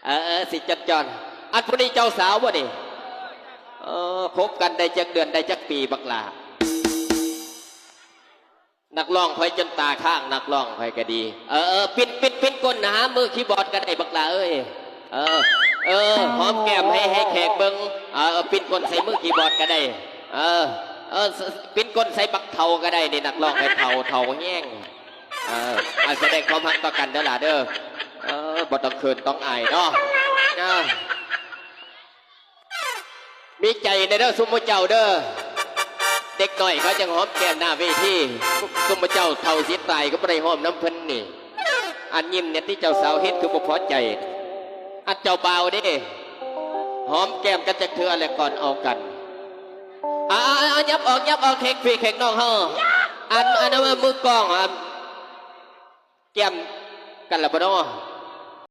ເອີໆ ຊິຈອນໆ. ອັນຜູ້ນີ້ເຈົ້າສາວບໍ່ນີ້? ເອີ ຄົບກັນໄດ້ຈັກເດືອນ ໄດ້ຈັກປີບັກຫຼ້າ? ນັກຮ້ອງຂ້ອຍຈົນຕາຄ້າງ ນັກຮ້ອງຂ້ອຍກໍດີ. ເອີໆ ປິ່ນ ປິ່ນ ປິ່ນກົ້ນຫາມືຄີບອດກໍໄດ້ບັກຫຼ້າເອີຍ. ເອີ ເອີ ຫອມແກ້ມໃຫ້ ໃຫ້ແຂກເບິ່ງ. ເອີ ປິ່ນກົ້ນໃສ່ມືຄີບອດກໍໄດ້. ເອີ ເອີ ປິ່ນກົ້ນໃສ່ບັກເຖົ້າກໍໄດ້ນີ້ ນັກຮ້ອງຂ້ອຍເຖົ້າ ເຖົ້າແຮງ. ເອີ ອາ ສະແດງຄວາມຮັກຕໍ່ກັນເດີຫຼ້າເດີ. ເອີ ບໍ່ຕ້ອງເຂີນຕ້ອງອາຍເນາະ. ເອີ ມີໃຈແດ່ເດີຊຸມໝູ່ເຈົ້າເດີ. ເດັກນ້ອຍເຂົາຈັ່ງຫອມແກ້ມໜ້າເວທີ ຊຸມໝູ່ເຈົ້າເຖົ້າຊິຕາຍກໍບໍ່ໄດ້ຫອມນຳເພິ່ນນີ້. ອັນຍິ້ມແດ່ຕິ ເຈົ້າສາວເຮັດຄືບໍ່ພໍໃຈ. ອັນເຈົ້າບ່າວເດ້ ຫອມແກ້ມກັນຈັກເທື່ອແລ້ວກ່ອນເອົາກັນ. ອາ ອາ ອາ ຫຍັບອອກ ຫຍັບອອກ ແຂກພີ່ແຂກນ້ອງເຮົາ. ອັນ ອັນ ອັນ ມືກ້ອງ ອັນ ແກ້ມກັນລະບໍ່ນໍ?